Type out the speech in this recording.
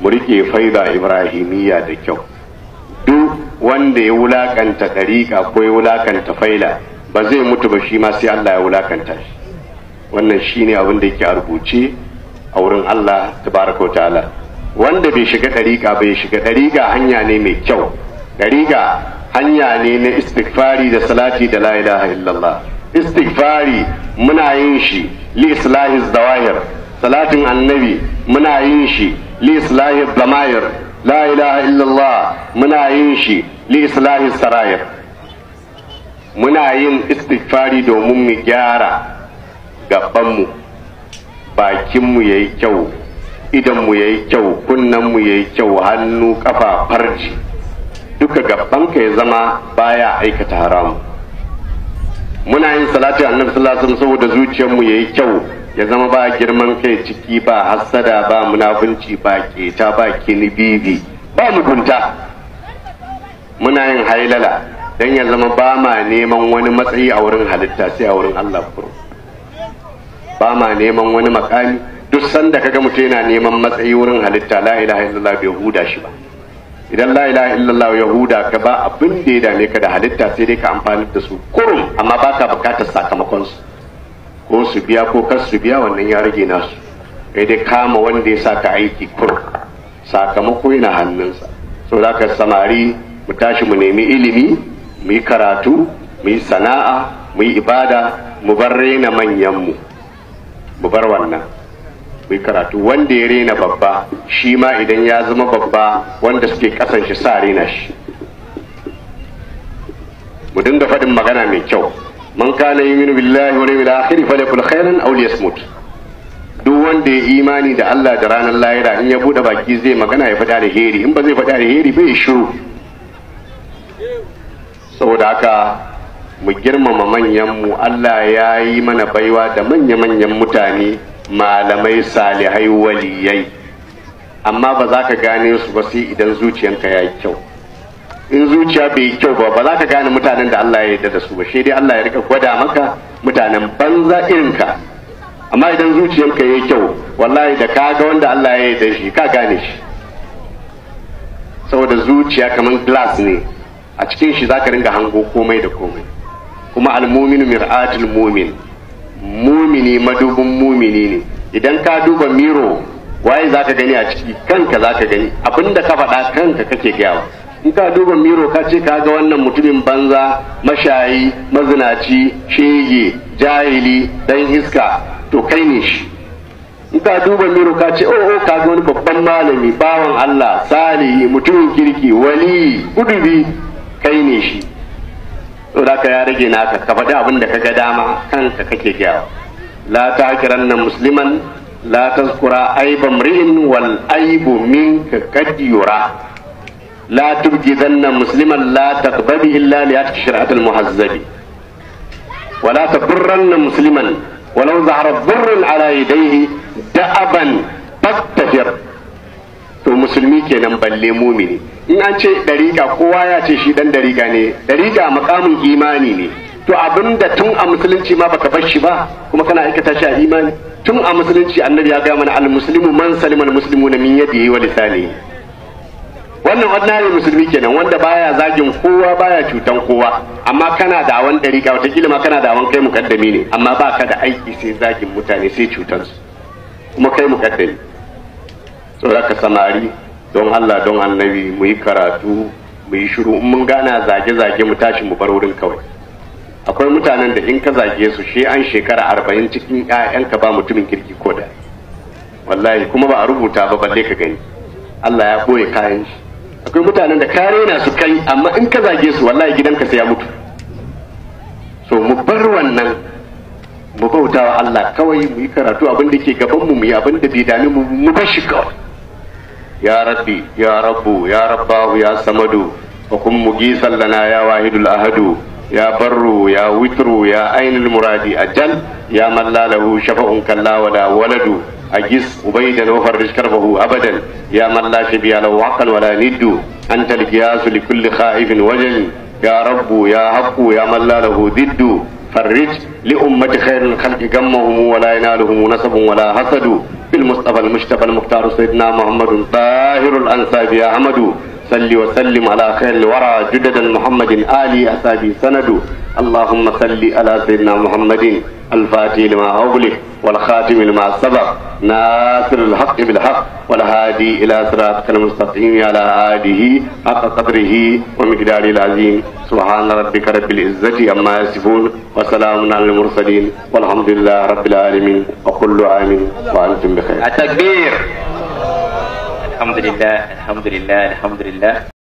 Mu rike faida ibrahimiyya da kyau. Duk wanda ya wulakanta ɗariƙa ko ya wulakanta faila ba zai mutu ba, shi ma sai Allah ya wulakanta shi. Wannan shine abin da yake a rubuce a wurin Allah tabaraka ta'ala. Wanda bai shiga ɗariƙa bai shiga ɗariƙa hanya ne mai kyau. Ɗariƙa hanya ne na istighfari da salati da la ilaha illallah. Istighfari muna yin shi li islahi zawahir, salatin annabi muna yin shi li islahi damair, la ilaha illallah muna yin shi li islahi sarair. Muna yin istighfari domin mu gyara gabanmu, bakinmu yayi kyau, idanmu yayi kyau, kunnenmu yayi kyau, hannu, kafa, farji, duka gabanka ya zama baya aikata haramu. Muna yin salati annabi sallallahu alaihi wasallam saboda zuciyarmu yayi kyau, ya zama ba girman kai ciki, ba hassada, ba munafunci, ba keta, ba kinibibi, ba mugunta. Muna yin hailala dan ya zama ba ma neman wani matsayi a wurin halitta sai a wurin Allah kuro. Ba ma neman wani makami. Duk sanda kaga mutum yana neman matsayi wurin halitta, la ilaha illallah bai huda shi ba. Idan la ilaha illallah ya huda ka, ba abin da ya dame ka da halitta sai dai ka amfani da su kurum, amma baka bukatar sakamakon su, ko su biya ko kar su biya, wannan ya rage nasu. Kai dai kama wanda ya saka aiki kurum, sakamako yana hannunsa. Saboda haka samari, mu tashi mu nemi ilimi, mu yi karatu, mu yi sana'a, mu yi ibada, mu bar rena manyanmu, mu bar wannan, mu yi karatu. Wanda ya rena babba, shi ma idan ya zama babba, wanda suke kasan shi sa rena shi. Mu dinga faɗin magana mai kyau. Man kana yu'minu billahi wal yawmil akhir falyaqul khairan aw liyasmut. Duk wanda ya imani da Allah da ranar lahira, in ya bude baki zai magana ya faɗi alheri, in ba zai faɗi alheri bai shiru. Saboda haka mu girmama manyanmu. Allah ya yi mana baiwa da manya-manyan mutane, malamai, salihai, waliyai, amma ba za ka gane su ba sai idan zuciyanka ya yi kyau. In zuciya bai yi kyau ba, ba za ka gane mutanen da Allah ya yarda da su ba, sai dai Allah ya rika gwada maka mutanen banza irinka. Amma idan zuciyanka ya yi kyau, wallahi da ka ga wanda Allah ya yarda shi, ka gane shi. Saboda zuciya kamar glass ne, a cikin shi zaka ringa hango komai da komai. Kuma almuminu mir'atul mumin, mumini madubin mumini ne. Idan ka duba miro, waye zaka gani a ciki? Kanka zaka gani. Abinda ka faɗa kanka kake gayawa. In ka duba miro ka ce ka ga wannan mutumin banza, mashayi, mazinaci, shege, jahili, dan iska, to kai ne shi. In ka duba miro ka ce oh ka ga wani babban malami, bawan Allah, salihi, mutumin kirki, wali, kudubi, kai ne shi. Saboda ka ya rage naka, ka faɗi abin da ka ga dama, kanka kake gayawa. La tahqiranna musliman, la tazkura aiba mri'in wal aibu minka qad yura. La tubghidanna musliman, la taqbabi illa li atki shir'atul muhazzabi. Wa la tadurranna musliman walau zahara dhurrun ala yadayhi da'aban fattafir. To musulmi kenan, balle mumini. In an ce dariƙa, kowa ya ce shi dan dariƙa ne. Dariƙa makamin imani ne. To abinda tun a musulunci ma baka bar shi ba, kuma kana aikata shi a imani. Tun a musulunci annabi ya gaya mana al-muslimu man salima al-muslimuna min yadihi wa lisanihi. Wannan ordinary musulmi kenan, wanda baya zagin kowa, baya cutan kowa. Amma kana da awan dariƙa, wataƙila ma kana da awan kai mukaddami ne, amma baka da aiki sai zagin mutane, sai cutansu, kuma kai mukaddami. Saboda ka samari, don Allah don annabi mu yi karatu, mu yi shiru. In mun gana zage-zage, mu tashi mu bar wurin kawai. Akwai mutanen da in ka zage su, shi an shekara 40 cikin ƴaƴanka ba mutumin kirki ko da, wallahi, kuma ba a rubuta ba balle ka gani. Allah ya boye kayan shi. Akwai mutanen da ka rena su kai, amma in ka zage su, wallahi gidanka sai ya mutu. So mu bar wannan, mu bautawa Allah kawai, mu yi karatu. Abin da ke gaban mu mu yi, abin da bai dami mu mu bar shi kawai. Ya rabbi, ya rabbu, ya rabbahu, ya samadu, wa kun mugisan lana ya wahidul ahadu, ya barru, ya witru, ya ainul muradi ajal, ya man la lahu shafa'un kalla wala waladu, agis ubaidan wa farrij karbahu abadan, ya man la shabiya lahu haqqan wala niddu, anta al-qiyasu li kulli khaifin wajal, ya rabbu, ya haqqu, ya man la lahu diddu, farrij li ummati khairil khalqi gammahum wa la yanaluhum nasabun wala hasadu. Bil المصطفى المجتبى المختار سيدنا محمد طاهر الأنساب يا أحمد. صل وسلم على خير الورى جددا محمد آلي أصحابي سند. اللهم صل على سيدنا محمد الفاتح لما أغلق والخاتم لما سبق ناصر الحق بالحق والهادي إلى صراطك المستقيم على آله حق قدره ومقداره العظيم. سبحان ربك رب العزة عما يصفون وسلام على المرسلين والحمد لله رب العالمين وكل عام وأنتم بخير. التكبير. الحمد لله الحمد لله الحمد لله.